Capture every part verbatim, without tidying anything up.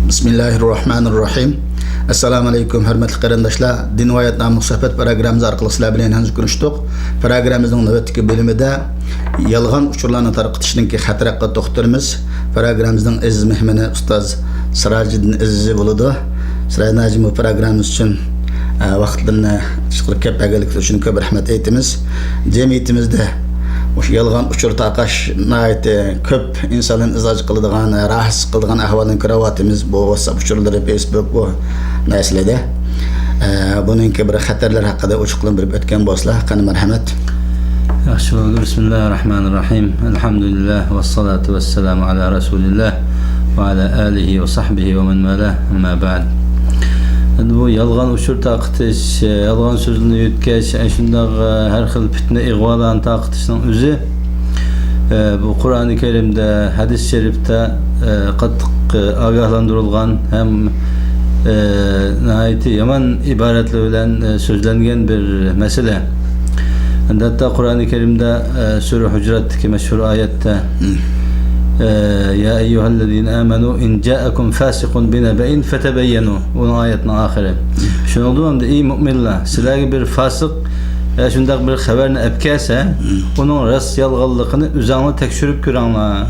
بىسمىللاھىررەھمانىررەھىم. ئەسسالامۇ ئەلەيكۇم، ھۆرمەتلىك قېرىنداشلار. دىن ۋە ھايات ناملىق سۆھبەت پروگراممىمىز ئارقىلىق سىلەر بىلەن يەنە كۆرۈشتۇق. پروگراممىمىزنىڭ نۆۋەتتىكى بۆلۈمىدە يالغان ئۇچۇرلارنى تارقىتىشنىڭكى خەتىرى ھەققىدە توختىلىمىز. پروگراممىمىزنىڭ ئەزىز مېھمىنى ئۇستاز سىراجىدىن ئەزىزى بولىدۇ. سىراجىدىن ھاجىم بۇ پروگراممىمىز ئۈچۈن، ئە، ۋاقىتلىرىنى ئىشقىلىپ كەپ بەرگەنلىكى ئۈچۈن كۆپ رەھمەت ئېيتىمىز. جەمئىيىتىمىزدە مۇشۇ يالغان ئۇچۇر تارقاش ناھايىتى كۆپ ئىنسانلارنى ئىزدىراج قىلىدىغان، راھەتسىز قىلىدىغان ئەھۋالنى كۆرۈۋاتىمىز. بۇ ۋاتساپ ئۇچۇرلىرى، فېيسبۇك، بۇ نەرسىلەردە. ئە، بۇنىڭكى بىر خەتەرلەر ھەققىدە ئوچۇقلىنىپ بېرىپ ئۆتكەن بولسىلا، قېنى مەرھەمەت. ياخشى بولدى. بىسمىللاھىر راھمانىر راھىم. ئەلھەمدۇلىللاھ ۋەسسالاتۇ ۋەسسالامۇ ئالا رەسۇلىللاھ ۋە ئالا ئالىھى ۋە سەھبىھى ۋە مەن ۋالاھ. ئەمما بەئد. ئەمدى بۇ يالغان ئۇچۇر تارقىتىش، يالغان سۆزلەرنى يۆتكەش، ئەنە شۇنداق، ئە، ھەر خىل پىتنە، ئىغۋالارنى تارقىتىشنىڭ ئۆزى، ئە، بۇ قۇرئانى كەرىمدە، ھەدىس شەرىپتە، ئە، قاتتىق، ئە، ئاگاھلاندۇرۇلغان ھەم، ئە، ناھايىتى يامان ئىبارەتلەر بىلەن، ئە، سۆزلەنگەن بىر مەسىلە. ھەتتا قۇرئانى كەرىمدە، ئە، سۈرە ھۇجراتتىكى مەشھۇر ئايەتتە، ئە، يا ئەييۇھەللەزىنە ئامەنۇ ئىن جائەكۇم فاسىقۇن بىنەبەئىن فەتەبەييەنۇ. ئۇنىڭ ئايەتنىڭ ئاخىرى. شۇنىڭدىن ئەمدى، ئەي مۇئمىنلار، سىلەرگە بىر فاسىق، ئە، شۇنداق بىر خەۋەرنى ئەپ كەلسە، ئۇنىڭ راست يالغانلىقىنى ئۆزەڭلار تەكشۈرۈپ كۆرۈڭلار.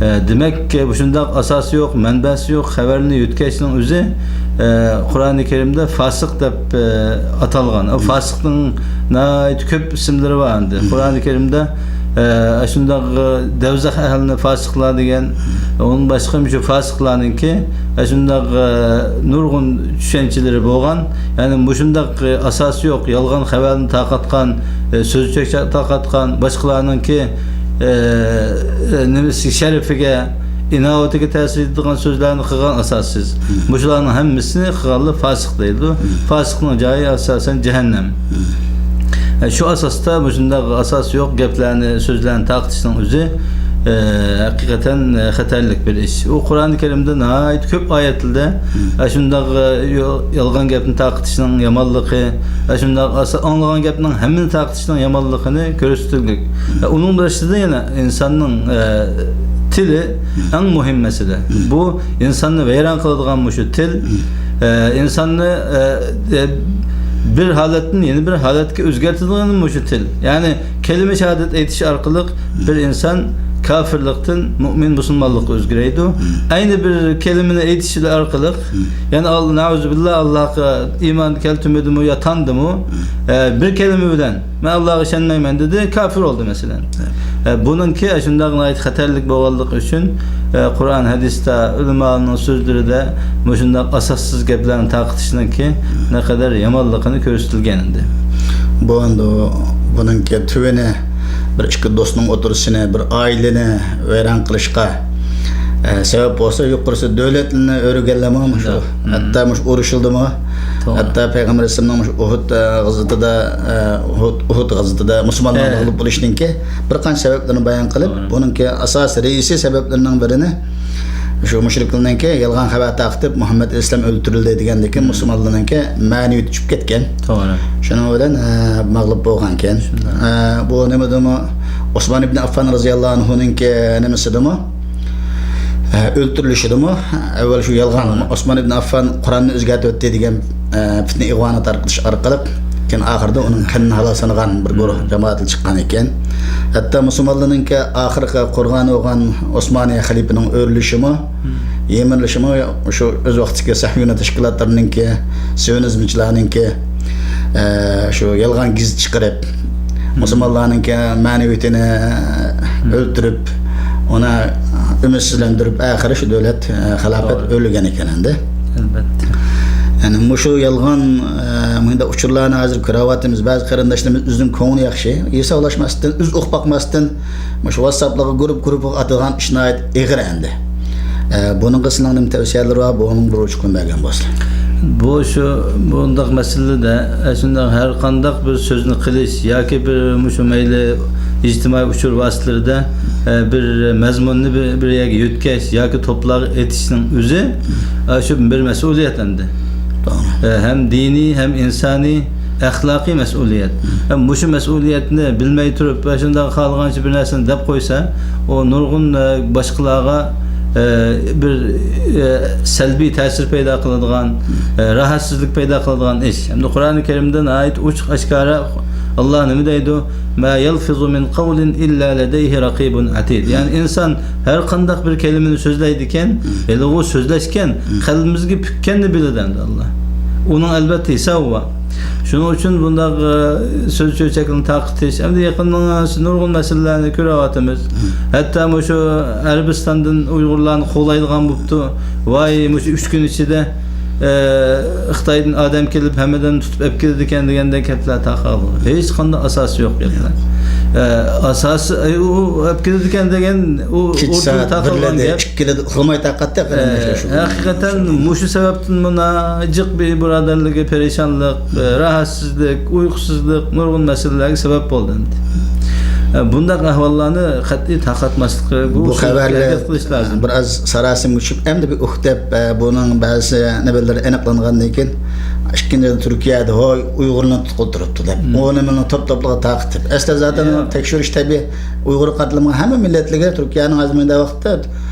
ئە، دېمەك، بۇ شۇنداق ئاساسى يوق، مەنبەسى يوق خەۋەرنى يۆتكەشنىڭ ئۆزى، ئە، قۇرئانى كەرىمدە فاسىق دەپ، ئە، ئاتالغان. ئۇ فاسىقنىڭ ناھايىتى كۆپ ئىسىملىرى بار ئەمدى. قۇرئانى كەرىمدە، ئە، ئاشۇنداق، ئە، دەۋزەخ ئەھلىنى فاسىقلار دېگەن، ئۇنىڭ باشقا مۇشۇ فاسىقلارنىڭكى ئاشۇنداق، ئە، نۇرغۇن چۈشەنچىلىرى بولغان. يەنى مۇشۇنداق، ئە، ئاساسى يوق، يالغان خەۋەرنى تارقاتقان، ئە، سۆز چۆچەك تارقاتقان، باشقىلارنىڭكى، ئە، ئە، نېمىسى، شەرىپىگە، ئىناۋىتىگە تەسىر يېتىدىغان سۆزلەرنى قىلغان ئاساسسىز. مۇشۇلارنىڭ ھەممىسىنى قىلغانلار فاسىق دەيدۇ. فاسىقنىڭ جايى ئاساسەن جەھەننەم. ئە، شۇ ئاساستا مۇشۇنداق ئاساسى يوق گەپلەرنى، سۆزلەرنى تارقىتىشنىڭ ئۆزى، ئە، ھەقىقەتەن، ئە، خەتەرلىك بىر ئىش. ئۇ قۇرئانى كەرىمدە ناھايىتى كۆپ ئايەتلەردە ئاشۇنداق، ئە، يو-، يالغان گەپنى تارقىتىشنىڭ يامانلىقى، ئاشۇنداق ئاسا-، ئاڭلىغان گەپنىڭ ھەممىنى تارقىتىشنىڭ يامانلىقىنى كۆرسىتىلگەن. ئە، ئۇنىڭ بىر ئۈستىدە يەنە ئىنساننىڭ، ئە، تىلى ئەڭ مۇھىم مەسىلە. بۇ ئىنساننى ۋەيران قىلىدىغان مۇشۇ تىل، ئە، ئىنساننى، ئە، ئە، بىر ھالەتتىن يەنە بىر ھالەتكە ئۆزگەرتىدىغان مۇشۇ تىل. يەنى كەلىمە شاھادەت ئېيتىش ئارقىلىق بىر ئىنسان كاپىرلىقتىن مۇئمىن مۇسۇلمانلىققا ئۆزگىرەيدۇ. ئەينى بىر كەلىمىنى ئېيتىش ئارقىلىق، يەنى ئال-، نەئۇزۇبىللا، ئاللاھقا ئىمان كەلتۈرمىدىمۇ يا تاندىمۇ، ئە، بىر كەلىمە بىلەن، مەن ئاللاغا ئىشەنمەيمەن دېدى، كاپىر بولدى مەسىلەن. ئە، بۇنىڭكى ئاشۇنداق ناھايىتى خەتەرلىك بولغانلىقى ئۈچۈن، ئە، قۇرئان، ھەدىستە، ئۆلىمالارنىڭ سۆزلىرىدە مۇشۇنداق ئاساسسىز گەپلەرنى تارقىتىشنىڭكى نەقەدەر يامانلىقىنى كۆرسىتىلگەن ئىدى. بۇ ئەمدى بۇنىڭكى تۈۋىنى بىر ئىككى دوستنىڭ ئوتتۇرىسىنى، بىر ئائىلىنى ۋەيران قىلىشقا، ئە، سەۋەب بولسا، يۇقىرىسى دۆلەتلەرنى ئۆرۈگەنلەرمۇ مۇشۇ، ھەتتا مۇشۇ ئۇرۇشۇلدىمۇ، ھەتتا پەيغەمبەر ئەلەيھىسسالامنىڭ مۇشۇ ئۇھۇد، ئە، غەزۋىتىدە، ئە، ئۇھۇد، ئۇھۇد غەزۋىتىدە مۇسۇلمانلارنىڭ مەغلۇپ بولۇشىنىڭكى بىر قانچە سەۋەبلىرىنى بايان قىلىپ، بۇنىڭكى ئاساسىي رەئىسىي سەۋەبلىرىنىڭ بىرىنى شۇ مۇشرىكلارنىڭكى يالغان خەۋەر تارقىتىپ، مۇھەممەد ئەلەيھىسسالام ئۆلتۈرۈلدى دېگەندىكىن مۇسۇلمانلارنىڭكى مەنىۋىيىتى چۈشۈپ كەتكەن. شۇنىڭ بىلەن، ئە، مەغلۇپ بولغانكەن. ئە، بۇ نېمىدىمۇ، ئوسمان ئىبن ئاففان رازىياللاھۇ ئەنھۇنىڭكى نېمىسىدىمۇ، ئە، ئۆلتۈرۈلۈشىدىمۇ، ئەۋۋەل شۇ يالغان ئوسمان ئىبن ئاففان قۇرئاننى ئۆزگەرتىۋەتتى دېگەن، ئە، پىتنە ئىغۋانى تارقىتىش ئارقىلىق، كېيىن ئاخىرىدا ئۇنىڭ قېنىنى ھالال سانىغان بىر گۇرۇھ جامائەتلا چىققان ئىكەن. ھەتتا مۇسۇلمانلارنىڭكى ئاخىرقى قۇربانى بولغان ئوسمانىي خەلىپىنىڭ ئۆلۈشىمۇ، يېمىرىلىشىمۇ شۇ ئۆز ۋاقتىدىكى سەھيۇنىي تەشكىلاتلىرىنىڭكى، سىيونىزمچىلارنىڭكى، ئە، شۇ يالغان گېزىت چىقىرىپ، مۇسۇلمانلارنىڭكى مەنىۋىيىتىنى ئۆلتۈرۈپ، ئۇنى ئۈمىدسىزلەندۈرۈپ، ئاخىرى شۇ دۆلەت، ئە، خىلاپەت ئۆلگەن ئىكەن ئەمدى. ئەلبەتتە. يەنى مۇشۇ يالغان، ئە، مۇنداق ئۇچۇرلارنى ھازىر كۆرۈۋاتىمىز. بەزى قېرىنداشلىرىمىز ئۆزىنىڭ كۆڭلى ياخشى، ھېسابلاشماستىن، ئۆزى ئۇقۇپ باقماستىن، مۇشۇ ۋاتساپلارغا گۇرۇپ، گۇرۇپپىغا ئاتىدىغان ئىش ناھايىتى ئېغىر ئەمدى. ئە، بۇنىڭغا سىلەرنىڭ نېمە تەۋسىيەلىرى بار؟ بۇنىڭ بىر ئوچۇقىنى بەرگەن بولسىلا. بۇ شۇ، بۇنداق مەسىلىدە، ئە، شۇنداق ھەر قانداق بىر سۆزنى قىلىش ياكى بىر مۇشۇ مەيلى ئىجتىمائىي ئۇچۇر ۋاسىتىلىرىدە، ئە، بىر مەزمۇننى بىر، بىر يەرگە يۆتكەش ياكى توپلارغا ئېتىشنىڭ ئۆزى، ئە، شۇ بىر مەسئۇلىيەت ئەمدى. ئە، ھەم دىنىي، ھەم ئىنسانىي، ئەخلاقىي مەسئۇلىيەت. ھەم مۇشۇ مەسئۇلىيەتنى بىلمەي تۇرۇپ، ئە، شۇنداق خالىغانچە بىر نەرسىنى دەپ قويسا، ئۇ نۇرغۇن، ئە، باشقىلارغا، ئە، بىر، ئە، سەلبىي تەسىر پەيدا قىلىدىغان، ئە، راھەتسىزلىك پەيدا قىلىدىغان ئىش. ھەمدە قۇرئانى كەرىمدە ناھايىتى ئوچۇق ئاشكارا ئاللا نېمە دەيدۇ؟ «ما يلفظ من قول إلا لديه رقيب عتيد.» يەنى ئىنسان ھەر قانداق بىر كەلىمىنى سۆزلەيدىكەن، ھېلىغۇ سۆزلەشكەن، قەلبىمىزگە پۈككەننى بىلىدۇ ئەمدى ئاللا. ئۇنىڭ ئەلۋەتتە ھېسابى بار. شۇنىڭ ئۈچۈن بۇنداق، ئە، سۆز چۆچەكلىرىنى تارقىتىش، ئەمدى يېقىندا نۇرغۇن مەسىلىلەرنى كۆرۈۋاتىمىز. ھەتتا مۇشۇ ئەرەبىستاندىن ئۇيغۇرلارنى قوغلايدىغان بوپتۇ. ۋاي، مۇشۇ ئۈچ كۈن ئىچىدە، ئە، خىتايدىن ئادەم كېلىپ، ھەممىدىن تۇتۇپ ئەپ كېتىدىكەن دېگەندەك گەپلەر تارقالدى. ھېچقانداق ئاساسى يوق گەپلەر. ئە، ئاساسى، ئەي، ئۇ، ئۇ ئەپ كېتىدىكەن دېگەن، ئۇ كېچە ئوردىدا سائەت تارقالغان بىرلەردە، گەپ. ئىككىلەردە ئۇخلىماي تاقەتتە ئە، قېرىنداشلار شۇ. ھەقىقەتەن مۇشۇ سەۋەبتىنمۇ ناجىق بىر بۇرادەرلىكى، پەرىشانلىق، ئە، راھەتسىزلىك، ئۇيقۇسىزلىق، نۇرغۇن مەسىلىلەرگە سەۋەب بولدى ئەمدى. ئە، بۇنداق ئەھۋاللارنى قەتئىي تارقاتماسلىققا، بۇ بۇ خەۋەرلەر ھەرىكەت قىلىش لازىم. بىر ئاز ساراسىمىگە چۈشۈپ، ئەمدى بىر ئۇھ دەپ، ئە، بۇنىڭ بەزى نېمىلىرى ئېنىقلانغاندىن كېيىن، ئىككىنچى تۈركىيەدە، ھوي، ئۇيغۇرلارنى تۇتقىلى تۇرۇپتۇ دەپ، ئۇنى مۇنى توپ-توپلىققا تارقىتىپ، ئەسلى زاتەن تەكشۈرۈش تەبىئىي ئۇيغۇرغا قارىتىلمىغان، ھەممە مىللەتلەرگە تۈركىيەنىڭ ھازىر مۇنداق ۋاقىتتا،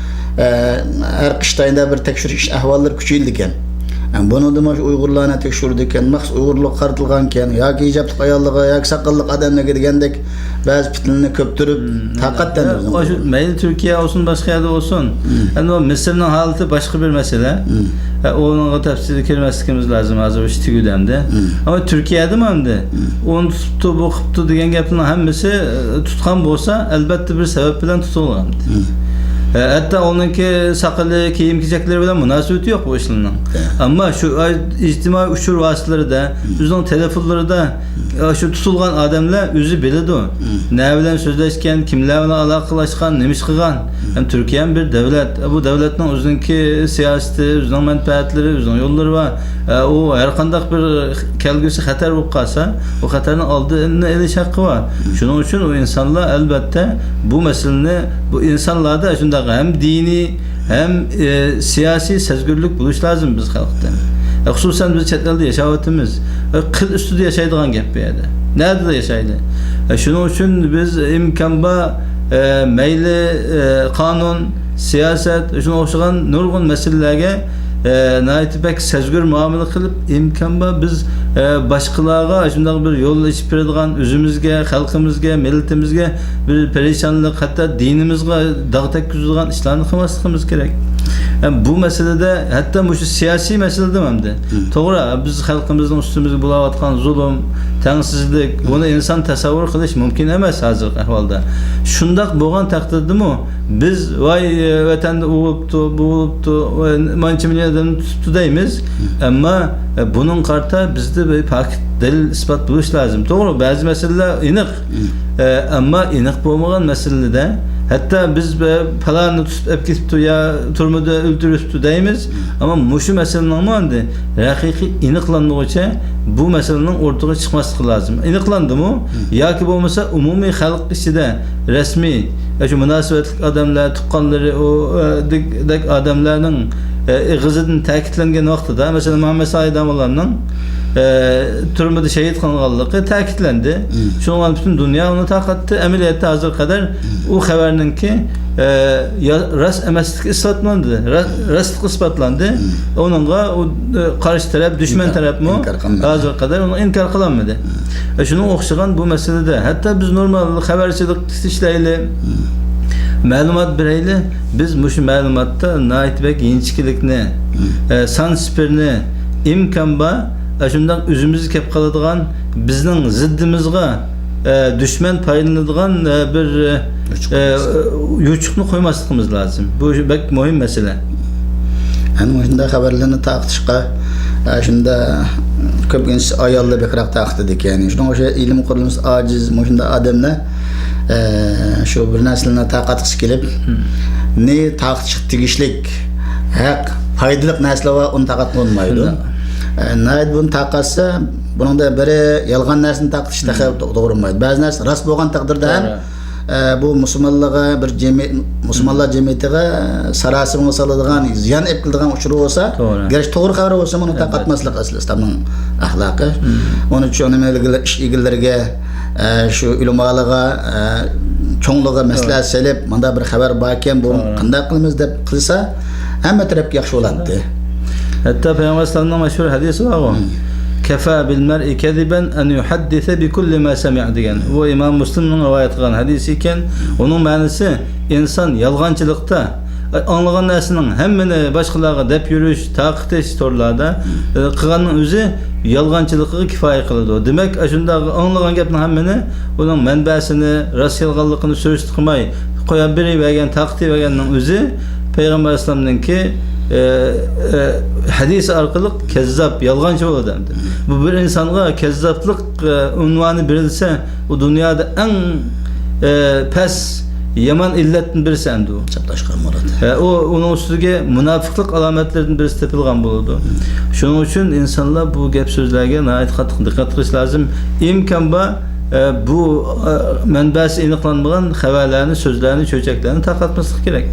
ئە، ھەر قىش تايىندا بىر تەكشۈرۈش ئەھۋاللىرى كۈچىيىدىكەن. بۇنىڭدىمۇ شۇ ئۇيغۇرلارنى تەكشۈرىدىكەن، مەخسۇس ئۇيغۇرلارغا قارىتىلغانكەن، ياكى ھىجابلىق ئاياللارغا، ياكى ساقاللىق ئادەملەرگە دېگەندەك بەزى پىتنىلەرنى كۆپتۈرۈپ، تارقاتتى ئەمدى بىزنىڭ ئاشۇ ئۇيغۇرلار. مەيلى تۈركىيە بولسۇن، باشقا يەردە بولسۇن. ئەمدى ئۇ مىسىرنىڭ ھالىتى باشقا بىر مەسىلە. ئە، ئۇنىڭغا تەپسىلىي كىرمەسلىكىمىز لازىم، ھازىر ئىش تۈگىدى ئەمدى. ئەمما تۈركىيەدىمۇ ئەمدى ئۇنى تۇتۇپتۇ، بۇ قىپتۇ دېگەن گەپنىڭ ھەممىسى، ئە، تۇتقان بولسا، ئەلۋەتتە بىر سەۋەب بىلەن تۇتۇلغان. ئە، ھەتتا ئۇنىڭكى ساقىلى، كىيىم-كېچەكلىرى بىلەن مۇناسىۋىتى يوق بۇ ئىشلارنىڭ. ئەمما شۇ، ئە، ئىجتىمائىي ئۇچۇر ۋاسىتىلىرىدا، ئۆزىنىڭ تېلېفونلىرىدا، ئە، شۇ تۇتۇلغان ئادەملەر ئۆزى بىلىدۇ. نە بىلەن سۆزلەشكەن، كىملەر بىلەن ئالاقىلاشقان، نېمە ئىش قىلغان. ھەم تۈركىيەمۇ بىر دۆلەت. بۇ دۆلەتنىڭ ئۆزىنىڭكى سىياسىتى، ئۆزىنىڭ مەنپەئەتلىرى، ئۆزىنىڭ يوللىرى بار. ئە، ئۇ ھەر قانداق بىر كەلگۈسى خەتەر بولۇپ قالسا، ئۇ خەتەرنىڭ ئالدىنى ئېلىش ھەققى بار. شۇنىڭ ئۈچۈن ئۇ ئىنسانلار، ئەلۋەتتە، بۇ مەسىلىنى، بۇ ئىنسانلاردا شۇنداق ھەم دىنىي، ھەم، ئە، سىياسىي سەزگۈرلۈك بولۇش لازىم بىز خەلقتە. ئە، خۇسۇسەن بىز چەت ئەلدە ياشاۋاتىمىز. ئە، قىل ئۈستىدە ياشايدىغان گەپ بۇ يەردە. نەدىلا ياشايلى. ئە، شۇنىڭ ئۈچۈن بىز ئىمكان بار، ئە، مەيلى، ئە، قانۇن، سىياسەت، شۇنىڭغا ئوخشىغان نۇرغۇن مەسىلىلەرگە، ئە، ناھايىتى بەك سەزگۈر مۇئامىلە قىلىپ، ئىمكان بار بىز، ئە، باشقىلارغا شۇنداق بىر يول ئېچىپ بېرىدىغان، ئۆزىمىزگە، خەلقىمىزگە، مىللىتىمىزگە بىر پەرىشانلىق، ھەتتا دىنىمىزغا داغ تەگكۈزىدىغان ئىشلارنى قىلماسلىقىمىز كېرەك. ئە، بۇ مەسىلىدە، ھەتتا مۇشۇ سىياسىي مەسىلىدىمۇ ئەمدى. توغرا، بىز خەلقىمىزنىڭ ئۈستىمىزگە بولاۋاتقان زۇلۇم، تەڭسىزلىك، بۇنى ئىنسان تەسەۋۋۇر قىلىش مۇمكىن ئەمەس ھازىرقى ئەھۋالدا. شۇنداق بولغان تەقدىردىمۇ، بىز، ۋاي، ۋەتەندە ئۇ بوپتۇ، بۇ بوپتۇ، ۋاي، مانچە مىليون ئادەمنى تۇتۇپتۇ دەيمىز. ئەمما، ئە، بۇنىڭغا قارىتا بىزدە بىر پاكىت دەلىل ئىسپات بولۇش لازىم. توغرا، بەزى مەسىلىلەر ئېنىق. ئە، ئەمما ئېنىق بولمىغان مەسىلىدە، ھەتتا بىز، ئە، پالاننى تۇتۇپ ئەپ كېتىپتۇ يا تۈرمىدە ئۆلتۈرۈپتۇ دەيمىز. ئەمما مۇشۇ مەسىلىنىڭمۇ ئەمدى ھەقىقىي ئېنىقلانمىغۇچە بۇ مەسىلىنىڭ ئوتتۇرىغا چىقماسلىقى لازىم. ئېنىقلاندىمۇ؟ ياكى بولمىسا ئومۇمىي خەلق ئىچىدە رەسمىي، ئە، شۇ مۇناسىۋەتلىك ئادەملەر، تۇغقانلىرى، ئۇ، ئە، دېگ-، دەك ئادەملەرنىڭ، ئە، ئېغىزىدىن تەكىتلەنگەن ۋاقتىدا، مەسىلەن، مۇھەممەد سائىد داموللامنىڭ، ئە، تۈرمىدە شېھىت قىلىنغانلىقى تەكىتلەندى. شۇنىڭ بىلەن پۈتۈن دۇنيا ئۇنى تارقاتتى. ئەمەلىيەتتە ھازىرغا قەدەر ئۇ خەۋەرنىڭكى، ئە، يا-، راست ئەمەسلىكى ئىسپاتلاندى. را-، راستلىقى ئىسپاتلاندى. ئۇنىڭغا ئۇ، ئە، قارشى تەرەپ، دۈشمەن تەرەپمۇ ھازىرغا قەدەر ئۇنى ئىنكار قىلالمىدى. ئە، شۇنىڭغا ئوخشىغان بۇ مەسىلىدە ھەتتا بىز نورمال خەۋەرچىلىك ئىشلەيلى، مەلۇمات بېرەيلى، بىز مۇشۇ مەلۇماتتا ناھايىتى بەك ئىنچىكىلىكنى، ئە، سان سىپىرنى، ئىمكان بار، ئە، شۇنداق ئۆزىمىزگە كەپ قالىدىغان، بىزنىڭ زىددىمىزغا، ئە، دۈشمەن پايدىلىنىدىغان، ئە، بىر، ئە، يوچۇقنى قويماسلىقىمىز لازىم. بۇ بەك مۇھىم مەسىلە. يەنى مۇشۇنداق خەۋەرلەرنى تارقىتىشقا، ئە، شۇنداق كۆپىنچىسى ئاياللار بەكرەك تارقىتىدىكەن. شۇنىڭغا ئوخشاش ئىلىم قۇرۇلمىسى ئاجىز، مۇشۇنداق ئادەملەر، ئە، شۇ بىر نەرسىلەرنى تارقاتقۇسى كېلىپ، نى تارقىتىشقا تېگىشلىك ھەق، پايدىلىق نەرسىلەر بار، ئۇنى تارقاتقىلى بولمايدۇ. ئە، ناھايىتى بۇنى تارقاتسا، بۇنىڭدا بىرى يالغان نەرسىنى تارقىتىش تېخى تو-، توغرا بولمايدۇ. بەزى نەرسە راست بولغان تەقدىردە ھەم، ئە، بۇ مۇسۇلمانلارغا بىر جەمئىي-، مۇسۇلمانلار جەمئىيىتىگە ساراسىمىغا سالىدىغان، زىيان ئېلىپ كېلىدىغان ئۇچۇر بولسا، گەرچە توغرا خەۋەر بولسىمۇ، ئۇنى تارقاتماسلىق ئەسلى ئىسلامنىڭ ئەخلاقى. ئۇنىڭ ئۈچۈن نېمە ئىش ئىگىلىرىگە، ئە، شۇ ئۆلىمالارغا، ئە، چوڭلىرىغا مەسلىھەت سېلىپ، مانداق بىر خەۋەر باركەن، بۇ قانداق قىلىمىز دەپ قىلسا، ھەممە تەرەپكە ياخشى بولاتتى. ھەتتا پەيغەمبەر ئەلەيھىسسالامنىڭ مەشھۇر ھەدىسى بارغۇ، «كەفا بىل مەرئى كەزىبەن ئەن يۇھەددىسە بىكۇللى ما سەمىئە» دېگەن. بۇ ئىمام مۇسلىمنىڭ رىۋايەت قىلغان ھەدىسى ئىكەن. ئۇنىڭ مەنىسى، ئىنسان يالغانچىلىقتا، ئاڭلىغان نەرسىنىڭ ھەممىنى باشقىلارغا دەپ يۈرۈش، تارقىتىش تورلاردا، قىلغاننىڭ ئۆزى يالغانچىلىقىغا كىپايە قىلىدۇ. دېمەك، ئاشۇنداق ئاڭلىغان گەپنىڭ ھەممىنى، ئۇنىڭ مەنبەسىنى، راست يالغانلىقىنى سۈرۈشتە قىلماي، قويۇپ بېرىۋەرگەن، تارقىتىۋەرگەننىڭ ئۆزى پەيغەمبەر ئەلەيھىسسالامنىڭكى، ئە، ئە، ھەدىسى ئارقىلىق كەززاپ، يالغانچى بولىدۇ ئەمدى. بۇ بىر ئىنسانغا كەززاپلىق، ئە، ئۇنۋانى بېرىلسە، ئۇ دۇنيادا ئەڭ، ئە، پەس، يامان ئىللەتتىن بىرسى ئەمدى ئۇ. چاپلاشقان مۇرات. ئە، ئۇ، ئۇنىڭ ئۈستىگە مۇناپىقلىق ئالامەتلىرىدىن بىرسى تېپىلغان بولىدۇ. شۇنىڭ ئۈچۈن ئىنسانلار بۇ گەپ سۆزلەرگە ناھايىتى قاتتىق دىققەت قىلىش لازىم. ئىمكان بار، ئە، بۇ، ئە، مەنبەسى ئېنىقلانمىغان خەۋەرلەرنى، سۆزلەرنى، چۆچەكلەرنى تارقاتماسلىق كېرەك.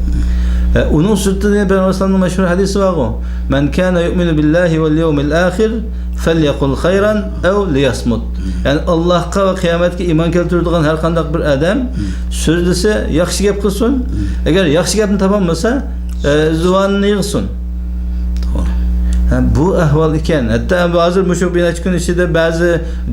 ئە، ئۇنىڭ سۈرىتىدە پەيغەمبەر ئەلەيھىسسالامنىڭ مەشھۇر ھەدىسى بارغۇ، «مەن كانە يۇئمىنۇ بىللاھى ۋەل يەۋمىل ئاخىر فەليەقۇل خەيرەن ئەۋ لىيەسمۇت.» يەنى ئاللاھقا ۋە قىيامەتكە ئىمان كەلتۈرىدىغان ھەر قانداق بىر ئادەم سۆزلىسە، ياخشى گەپ قىلسۇن. ئەگەر ياخشى گەپنى تاپالمىسا، ئە، زۇۋانىنى يىغسۇن. توغرا. ھە، بۇ ئەھۋال ئىكەن. ھەتتا ھازىر مۇشۇ بىر نەچچە كۈن ئىچىدە بەزى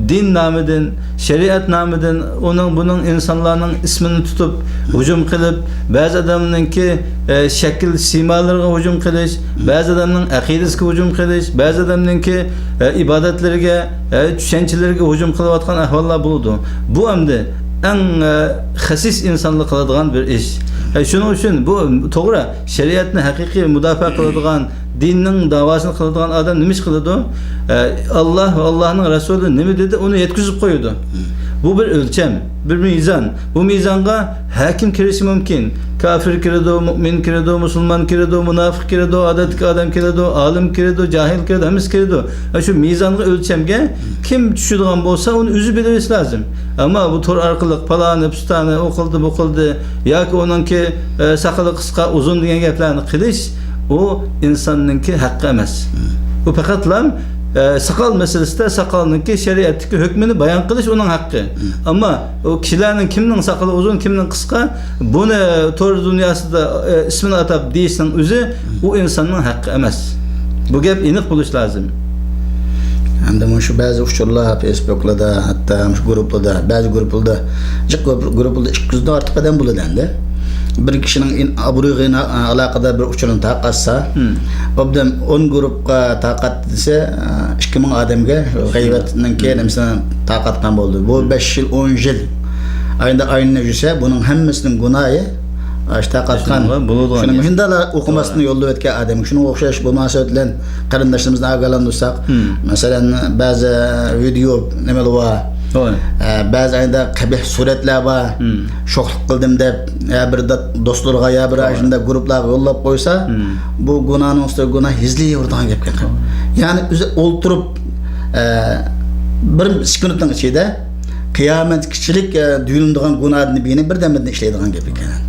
دىن نامىدىن، شەرىئەت نامىدىن ئۇنىڭ، بۇنىڭ ئىنسانلارنىڭ ئىسمىنى تۇتۇپ ھۇجۇم قىلىپ، بەزى ئادەمنىڭكى، ئە، شەكىل سىيمالىرىغا ھۇجۇم قىلىش، بەزى ئادەمنىڭ ئەقىدىسىگە ھۇجۇم قىلىش، بەزى ئادەمنىڭكى، ئە، ئىبادەتلىرىگە، ئە، چۈشەنچىلىرىگە ھۇجۇم قىلىۋاتقان ئەھۋاللار بولىدۇ. بۇ ئەمدى ئەڭ، ئە، خەسىس ئىنسانلار قىلىدىغان بىر ئىش. ئە، شۇنىڭ ئۈچۈن بۇ توغرا، شەرىئەتنى ھەقىقىي مۇداپىئە قىلىدىغان، دىننىڭ داۋاسىنى قىلىدىغان ئادەم نېمە ئىش قىلىدۇ؟ ئە، ئاللا ۋە ئاللانىڭ رەسۇلى نېمە دېدى، ئۇنى يەتكۈزۈپ قويىدۇ. بۇ بىر ئۆلچەم، بىر مىزان. بۇ مىزانغا ھەر كىم كىرىشى مۇمكىن. كاپىر كىرىدۇ، مۇئمىن كىرىدۇ، مۇسۇلمان كىرىدۇ، مۇناپىق كىرىدۇ، ئادەتتىكى ئادەم كىرىدۇ، ئالىم كىرىدۇ، جاھىل كىرىدۇ، ھەممىسى كىرىدۇ. ئە، شۇ مىزانغا، ئۆلچەمگە كىم چۈشىدىغان بولسا، ئۇنى ئۆزى بىلىۋېلىش لازىم. ئەمما بۇ تور ئارقىلىق پالانى، پۇستانى، ئۇ قىلدى، بۇ قىلدى ياكى ئۇنىڭكى، ئە، ساقىلى قىسقا، ئۇزۇن دېگەن گەپلەرنى قىلىش، ئۇ ئىنساننىڭكى ھەققى ئەمەس. ئۇ پەقەتلا، ئە، ساقال مەسىلىسىدە ساقالنىڭكى شەرىئەتتىكى ھۆكمىنى بايان قىلىش ئۇنىڭ ھەققى. ئەمما ئۇ كىشىلەرنىڭ كىمنىڭ ساقىلى ئۇزۇن، كىمنىڭ قىسقا، بۇنى تور دۇنياسىدا، ئە، ئىسمىنى ئاتاپ دېيىشنىڭ ئۆزى ئۇ ئىنساننىڭ ھەققى ئەمەس. بۇ گەپ ئېنىق بولۇش لازىم. ھەمدە مۇشۇ بەزى ئۇچۇرلار فېيسبۇكلاردا، ھەتتا مۇشۇ گۇرۇپلاردا، بەزى گۇرۇپلاردا، جىق گۇرۇپ-، گۇرۇپلاردا ئىككى يۈزدىن ئارتۇق ئادەم بولىدۇ ئەمدى. بىر كىشىنىڭ ئىن-، ئابرۇيىغا ئىنا-، ئالاقىدار بىر ئۇچۇرنى تارقاتسا، ئوبدان ئون گۇرۇپقا تارقاتتى دېسە، ئىككى مىڭ ئادەمگە غەيۋەتنىڭكى نېمىسىنى تارقاتقان بولدى. بۇ بەش يىل، ئون يىل ئايدا ئايلىنىپ يۈرسە، بۇنىڭ ھەممىسىنىڭ گۇناھى ئاشۇ تارقاتقان، شۇنىڭ بۇلىدىغان شۇنى گەپ. مۇشۇنداقلا ئوقۇماستىن يوللاۋەتكەن ئادەمگە. شۇنىڭغا ئوخشاش بۇ مۇناسىۋەت بىلەن قېرىنداشلىرىمىزنى ئاگاھلاندۇرساق، مەسىلەن، بەزى ۋىدېئو نېمىلەر بار، ھوي. ئە، بەزى ئايدا قەبىھ سۈرەتلەر بار، شوخلۇق قىلدىم دەپ، يا بىر دا-، دوستلىرىغا، يا بىر ئاشۇنداق گۇرۇپلارغا يوللاپ قويسا، بۇ گۇناھنىڭ ئۈستىگە گۇناھ يېزىلىۋېرىدىغان گەپكەن. يەنى ئۆزى ئولتۇرۇپ، ئە، بىر سېكۇنتنىڭ ئىچىدە قىيامەتكىچىلىك، ئە، دۈيۈلىدىغان گۇناھدىن بىرنى بىردەمدىن ئىشلەيدىغان گەپ ئىكەن.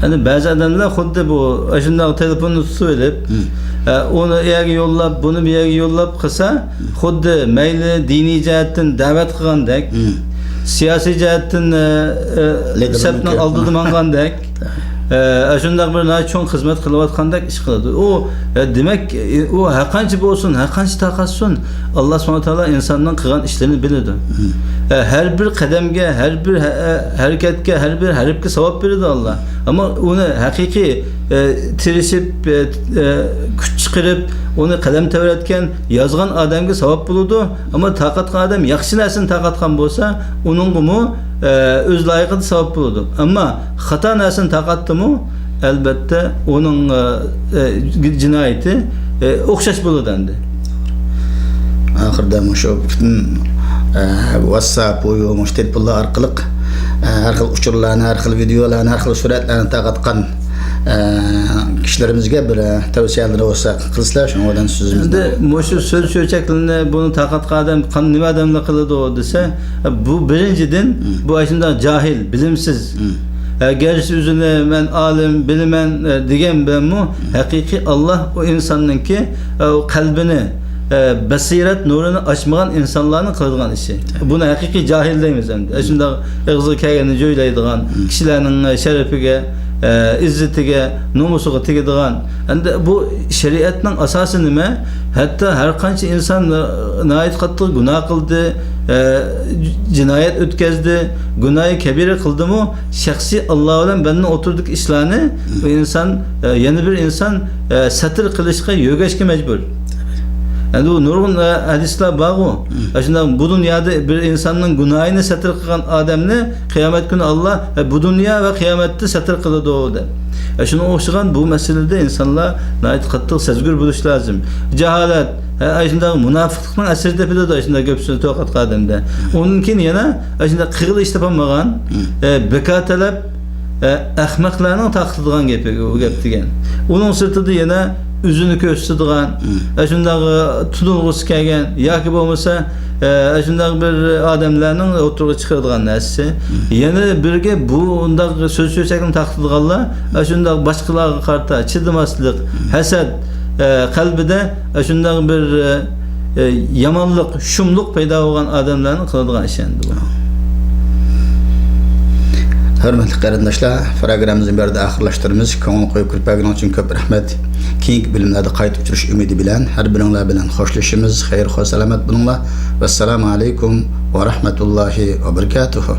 ئەمدى بەزى ئادەملەر خۇددى بۇ ئاشۇنداق تېلېفوننى تۇتۇۋېلىپ، ئە، ئۇنى ئۇ يەرگە يوللاپ، بۇنى بۇ يەرگە يوللاپ قىلسا، خۇددى مەيلى دىنىي جەھەتتىن دەۋەت قىلغاندەك، سىياسىي جەھەتتىن، ئە، ئە، سەپنىڭ ئالدىدا ماڭغاندەك، ئە، ئاشۇنداق بىر ناھايىتى چوڭ خىزمەت قىلىۋاتقاندەك ئىش قىلىدۇ. ئۇ، ئە، دېمەك، ئۇ ھەرقانچە بولسۇن، ھەرقانچە تارقاتسۇن، ئاللا سۇبھانەھۇ ۋە تائالا ئىنساننىڭ قىلغان ئىشلىرىنى بىلىدۇ. ئە، ھەر بىر قەدەمگە، ھەر بىر ھە-، ھەرىكەتكە، ھەر بىر ھەرپكە ساۋاب بېرىدۇ ئاللا. ئەمما ئۇنى ھەقىقىي، ئە، تىرىشىپ، ئە، ئە، كۈچ چىقىرىپ، ئۇنى قەلەم تەۋرەتكەن، يازغان ئادەمگە ساۋاب بولىدۇ. ئەمما تارقاتقان ئادەم ياخشى نەرسىنى تارقاتقان بولسا، ئۇنىڭغىمۇ، ئە، ئۆز لايىقىدا ساۋاب بولىدۇ. ئەمما خاتا نەرسىنى تارقاتتىمۇ، ئەلبەتتە، ئۇنىڭ، ئە، ئە، جىنايىتى، ئە، ئوخشاش بولىدۇ ئەمدى. ئاخىرىدا مۇشۇ پۈتۈن، ئە، ۋاتساپ، مۇشۇ تېلېفونلار ئارقىلىق، ئە، ھەر خىل ئۇچۇرلارنى، ھەر خىل ۋىدېئولارنى، ھەر خىل سۈرەتلەرنى تارقاتقان، ئە، كىشىلىرىمىزگە بىر، ئە، تەۋسىيەلىرى بولسا قىلسىلا، شۇنىڭ بىلەن سۆزىمىزنى. ئەمدى مۇشۇ سۆز چۆچەكلىرىنى، بۇنى تارقاتقان ئادەم قان-، نېمە ئادەملەر قىلىدۇ دېسە، بۇ بىرىنچىدىن، بۇ ئاشۇنداق جاھىل، بىلىمسىز. ئە، گەرچە ئۆزىنى مەن ئالىم، بىلىمەن، ئە، دېگەن بىلەنمۇ، ھەقىقىي ئاللا ئۇ ئىنساننىڭكى، ئە، ئۇ قەلبىنى، ئە، بەسىرەت نۇرىنى ئاچمىغان ئىنسانلارنىڭ قىلىدىغان ئىشى. بۇنى ھەقىقىي جاھىل دەيمىز ئەمدى. ئەشۇنداق ئېغىزىغا كەلگەننى جۆيلەيدىغان، كىشىلەرنىڭ شەرىپىگە، ئە، ئىززىتىگە، نومۇسىغا تېگىدىغان. ئەمدى بۇ شەرىئەتنىڭ ئاساسى نېمە؟ ھەتتا ھەر قانچە ئىنسان، ئە، ناھايىتى قاتتىق گۇناھ قىلدى، ئە، جىنايەت ئۆتكەزدى، گۇناھى كەبىرە قىلدىمۇ، شەخسىي ئاللا بىلەن بەندىنىڭ ئوتتۇرىدىكى ئىشلارنى بۇ ئىنسان، ئە، يەنە بىر ئىنسان، ئە، سەتر قىلىشقا، يۆگەشكە مەجبۇر. ئەمدى بۇ نۇرغۇن، ئە، ھەدىسلەر بارغۇ. ئە، شۇنداق بۇ دۇنيادا بىر ئىنساننىڭ گۇناھىنى سەتر قىلغان ئادەمنى قىيامەت كۈنى ئاللا، ئە، بۇ دۇنيا ۋە قىيامەتتە سەتر قىلىدۇ، دەپ. ئە، شۇنىڭغا ئوخشىغان بۇ مەسىلىدە ئىنسانلار ناھايىتى قاتتىق سەزگۈر بولۇش لازىم. جاھالەت، ئە، شۇنداق مۇناپىقلىقنىڭ ئەسىرى تېپىلىدۇ، شۇنداق گەپ سۆزنى توختاتقان ئادەمدە. ئۇنىڭدىن كېيىن يەنە شۇنداق قىلغىلى ئىش تاپالمىغان، ئە، بىكار تەلەپ، ئە، ئەخمەقلەرنىڭ تارقىتىدىغان گېپى بۇ گەپ دېگەن. ئۇنىڭ سىرتىدا يەنە ئۆزىنى كۆرسىتىدىغان، ئە، شۇنداق، ئە، تونۇلغۇسى كەلگەن ياكى بولمىسا، ئە، شۇنداق بىر ئادەملەرنىڭ ئوتتۇرىغا چىقىرىدىغان نەرسىسى. يەنە بىرگە بۇ ئۇنداق سۆز سۆزلەشنى تارقىتىدىغانلار، ئە، شۇنداق باشقىلارغا قارىتا چىدىماسلىق، ھەسەت، ئە، قەلبىدە، ئە، شۇنداق بىر، ئە، ئە، يامانلىق، شۇملۇق پەيدا بولغان ئادەملەرنىڭ قىلىدىغان ئىشى ئەمدى بۇ. ھۆرمەتلىك قېرىنداشلار، پروگراممىمىزنى بۇ يەردە ئاخىرلاشتۇرىمىز. كۆڭۈل قويۇپ كۆرۈپ بەرگىنىڭ ئۈچۈن كۆپ رەھمەت. كېيىنكى بۆلۈملەردە قايتا ئۇچرىشىش ئۈمىدى بىلەن ھەر بىرىڭلار بىلەن خوشلىشىمىز. خەير، خۇش سالامەت بولۇڭلار. ۋەسسالامۇ ئەلەيكۇم ۋە رەھمەتۇللاھى ۋە بەرىكاتۇھۇ.